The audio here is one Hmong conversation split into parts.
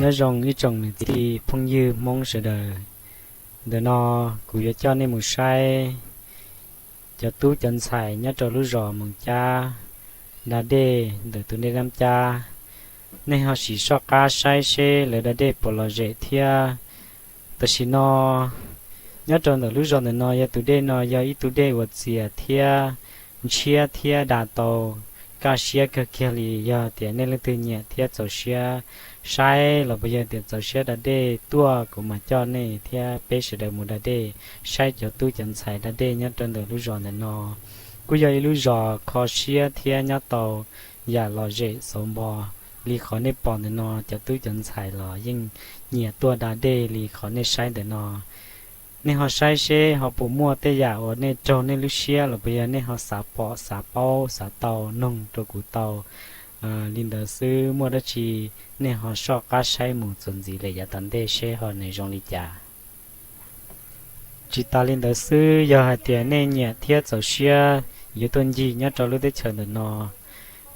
Nyob zoo ib tsoom niam txiv phooj ywg Hmoob sawv daws, ntawm no kuv yuav coj nej mus saib cov tub cov ntxhais nyob rau lub zos Moos Cab da dej ntawm tus dej Nab Cab. Nej ho sim soj qab saib seb lawv da dej puas lom zem thiab. Tam sim no nyob rau ntawm lub zos ntawm no yog tus dej no yog ib tug dej uas txias thiab ntshiab thiab da tau kaj siab kawg kiag li. Yog tias nej leej twg nyiam thiab txaus siab saib los puas yog tias txaus siab da dej tuaj, kuv mam coj nej thiab peb sawv daws mus da dej, saib cov tub cov ntxhais da dej nyob rau ntawm lub zos ntawm no. Kuj yog ib lub zos kho siab thiab nyob tau yam lom zem xauv npo li qhov nej pom ntawm no. Cov tub cov ntxhais los yeej nyiam tuaj da dej li qhov nej saib ntawm no. Nej ho saib seb ho puas muaj tej yam uas nej raug nej lub siab los puas yog nej ho xav pom xav paub xav tau, noog rau kuv tau. Li ntawd xwb, muaj dab tsi nej ho soj qab saib mus txuas ntxiv lawm yav tom ntej seb ho nws zoo li cas. Tsis tas li ntawd xwb, yog hais tias nej nyiam thiab txaus siab yuav tuaj ncig nyob rau lub teb chaws ntawm no,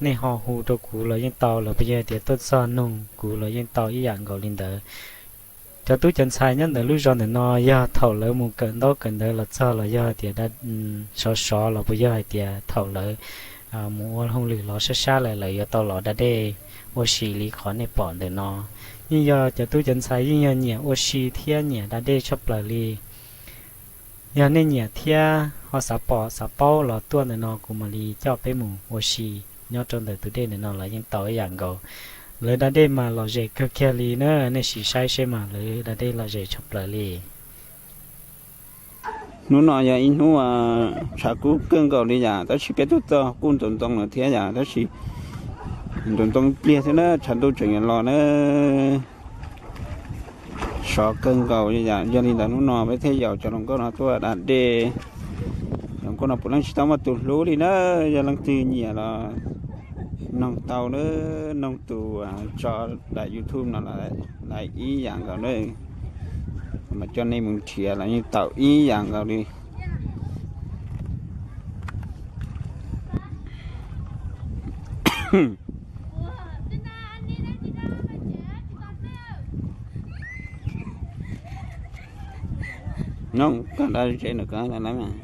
nej ho hu rau kuv los yeej tau, los puas yog tias tuaj txog noog kuv los yeej tau ib yam nkaus li ntawd. Cov tub cov ntxhais nyob ntawm lub zos ntawm no yog thaum lawv mus kawm ntaub kawm ntawv los txog los yog tias sov sov los puas yog hais tias thaum lawv mus ua hauj lwm los sab sab lawm lawv yuav tau los da dej ua si li qhov nej pom ntawm no. Yeej yog cov tub cov ntxhais yeej yog nyiam ua si thiab nyiam da dej tshaj plaws li. Yog nej nyiam thiab ho xav pom xav paub los tuaj ntawm no kuv mam li coj peb mus ua si nyob rau ntawm tus dej ntawm no los yeej tau ib yam nkaus. Lawv da dej mas lom zem kawg kiag li na, nej sim saib seb mas lawv da dej lom zem tshaj plaws li. Hnub no yog ib hnub tshav kub kawg nkaus li yam, tab sis peb tuaj txog kuj ntxoov ntxoo lawm thiab yam, tab sis ntxoov ntxoo pliag thiab na, tshav ntuj tseem yuav los na. Sov kawg nkaus yam, yog li ntawd hnub no peb thiaj yaum cov hluas nkauj no tuaj da dej. Hluas nkauj no puav leej tsis tau muaj tus hlub li na, yog leej twg nyiam los noog tau na, noog tus tso daim YouTube no los ib yam nkaus na. Mas coj nej mus nrhiav los yeej tau ib yam nkaus li. Noog koj da ze ntawm ko lawm mas.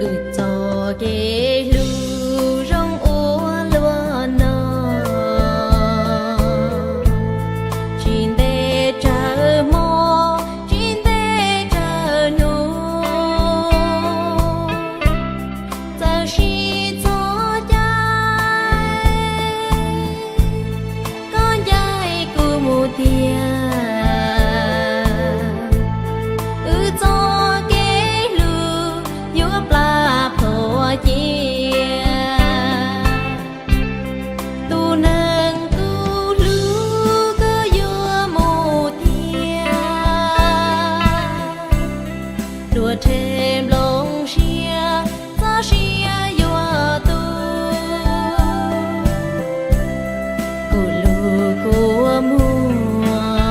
Wb txoj kev hlub zoo ua luaj no, tsis ntev tsawg hmo, tsis ntev tsawg hnub, txawm sib txoj cai, koj ncaim kuv mus tiag. Wb txoj kev hlub yuav plam plhuav cia, tus neeg kuv hlub koj yuav mus tiag. Luag rhe nplooj siab, txoj sia yuav tu, kuv lub kua muag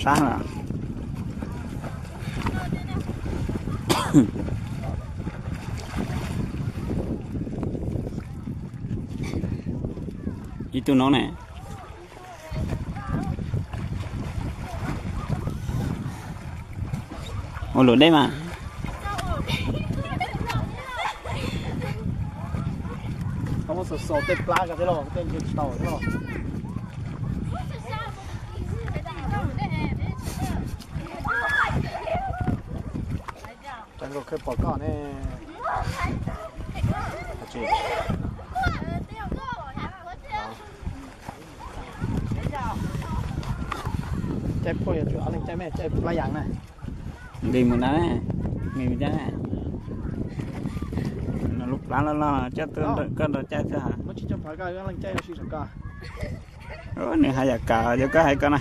Sab no. Ib tug no ne. Ua luam dej mas. Muab xaus xaus tej plab ko thiab los tej ntshe tsis tau thiab los. Cov nkauj khaib pom koj ne. Caij puag yog tsum ob leeg caij me caij plab yas na. Nqis mus na, nqis mus cab na. No lub plab loj loj coj tuaj koj nrog caij xwb hos. Muab tsis coj phav koj ob leeg caij si saum ko. Nws haj yam kam yog koj hais ko na.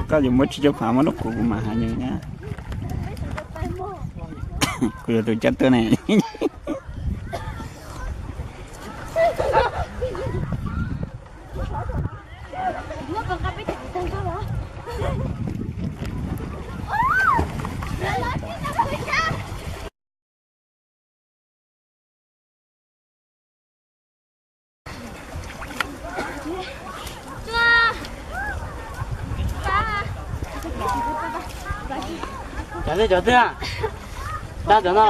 Koj yuav muab tsis coj phav muab rau kuv, kuv mam hais nws na. Kuv yog tus coj tuaj ne. Cov twg, cov twg? Dab cov no.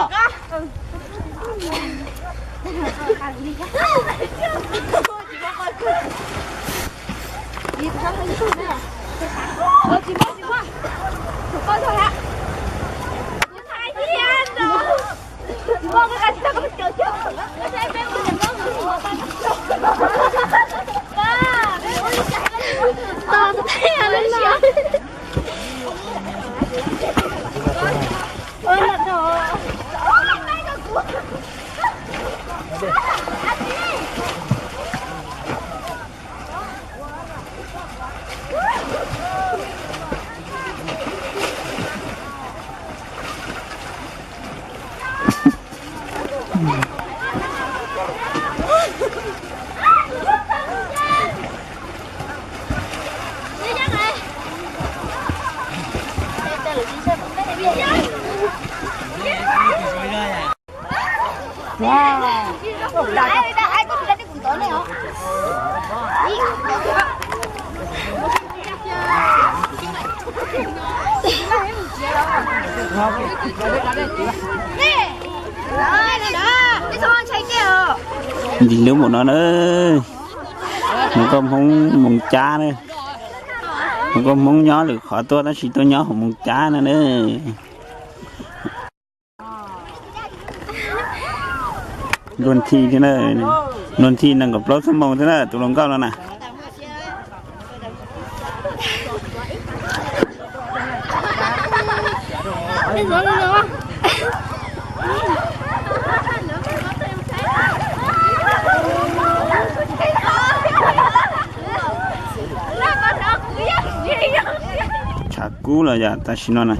Ntsis hnub mus no na, mus koj Hmoob Moos Cab na. Mus koj Hmoob nyob lwm qhov tuaj tab sis tuaj nyob hauv Moos Cab no na. Luag nthi thiab na, luag nthi nees nkaum plaub xuab moos thiab na tus hluas nkauj no na. Tshav kub los yam tam sim no na.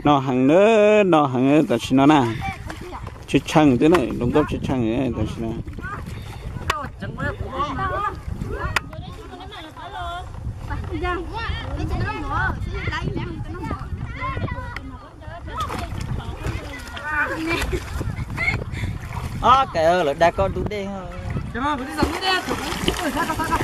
No heev na, no heev tam sim no na. Tshee tshee xwb na, hluas nkauj tshee tshee tam sim no. Ob, lawv dag koj du dej. Kuv twb txom nyem dej. Kuv twb txom nyem dej.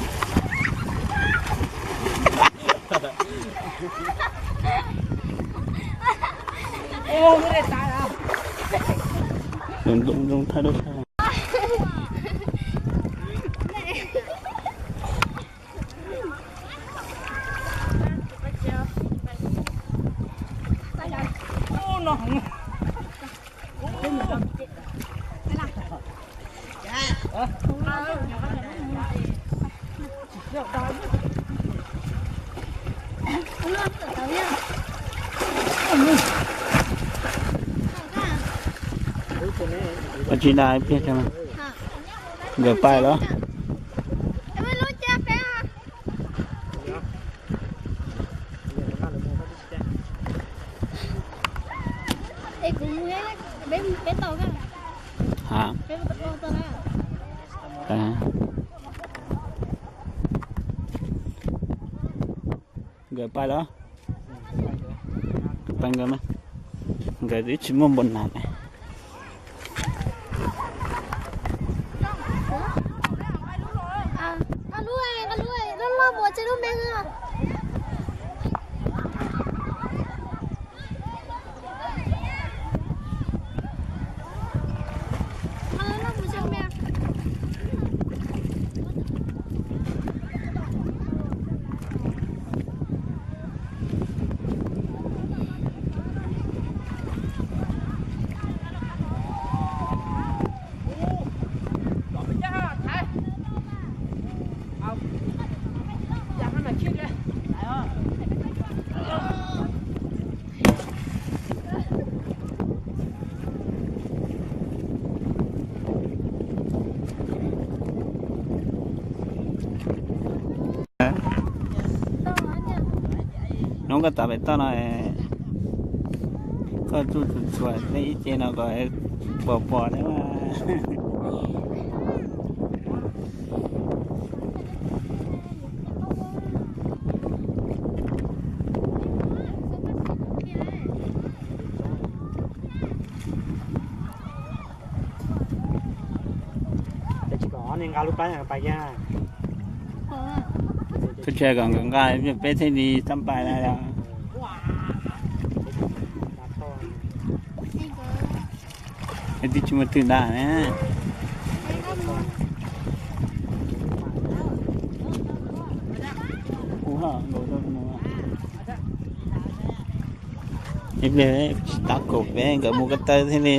Tus ntoo zoo thaij dab tsi? Ua tsis dai ib pliag tso mas. Nkawd pais los? Ha. Nkawd pais los? Pais nkawd mas. Nkawd twb tsis muaj npaum nas li. Hnub koj tawm pem toj no, koj tsuj txhuam txhuam tej ib ce no kom pom pom thiab mas. Tsis kom nqa lub plab pais kiag. Koj tsis kom nkawd nqa, peb thiaj li txaj pais na yog. Es twb tsis muaj twg nqa na. Ib pliag tsis tab kaum peb nkawd mus ko taw thiaj li.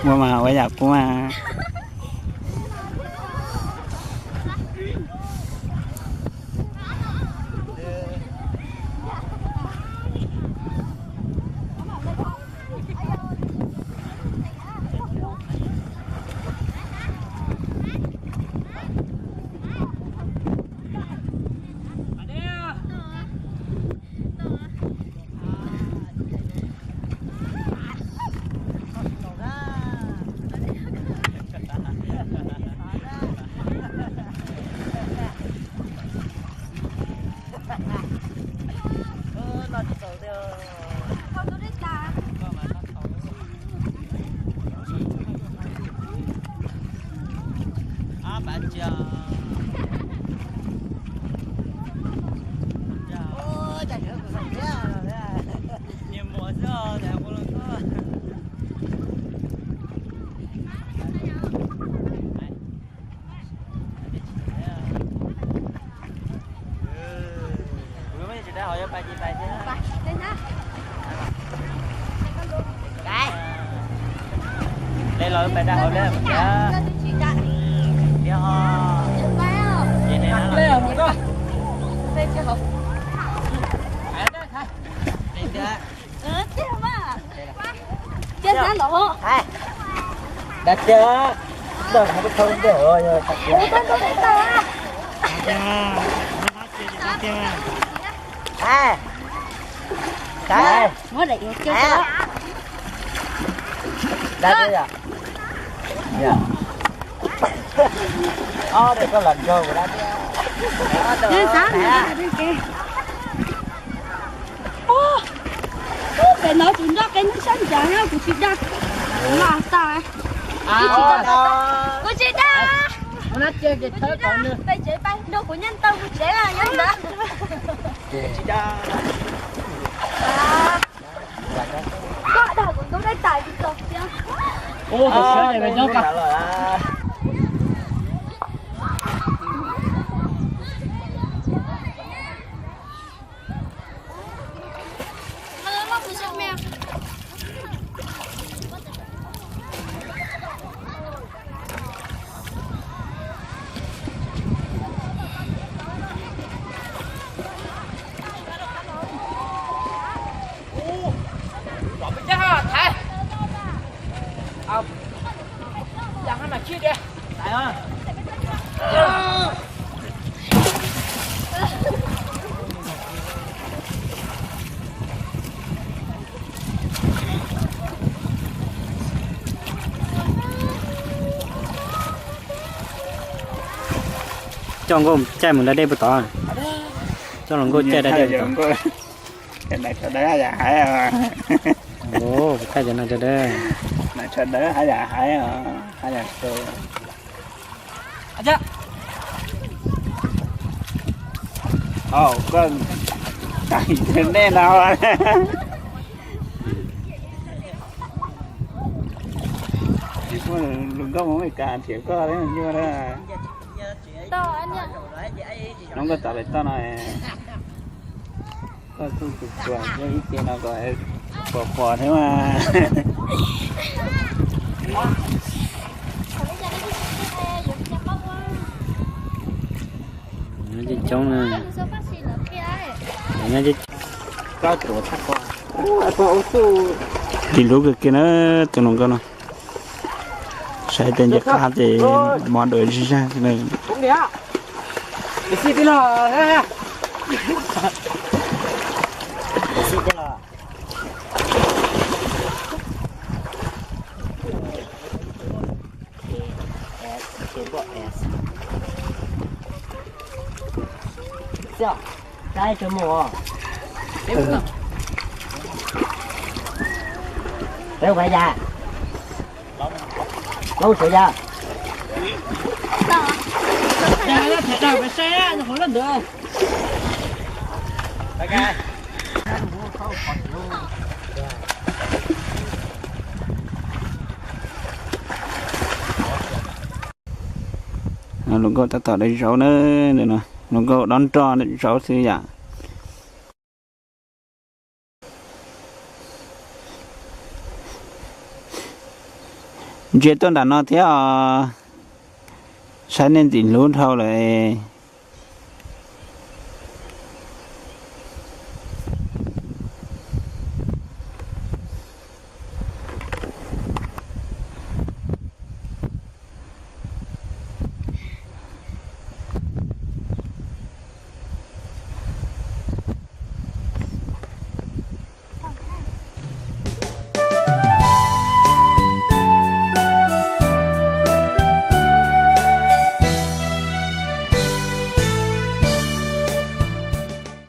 Ua mas ua yam kuv mas. Dej los pais daj hauv lawm tiag. Tiag ho. Dab tiag, dab tiag, dab tiag. Dab tiag, dab tiag. Ob tug koj los nrog kuv dab tiag. Pem no kuv nrog qe neeg sab ntsa na, kuv tsis dag. Kuv tsis dag. Kuv tsis dag. Pem tsev pais nrog kuv nyob ntawm kuv tsev nyob ntawd. Koj dag kuv ntub dej tas tsis tau tiag. Coj nkauj caij mus da dej puas tod? Coj hluas nkauj caij da dej puas tod? Puas thaij cov no cov dawb? Koj, nej no tsis muaj hluas nkauj Hmoob Amelikas nrhiav koj li nyuaj na. Hluas nkauj tom pem toj no, koj kuj tsuas tsuas nyob ib ce no kom pom pom thiab mas. Coob na. Ris hlub kawg kiag na tus hluas nkauj no. Saib tej nce qab ces mov dua zig zag. Hluas nkauj tab tom de zaub na, hluas nkauj dob nroj de zaub xwb yom. Ntsia tuaj nram no thiab os, saib nej ntxim hlub dhau lawm.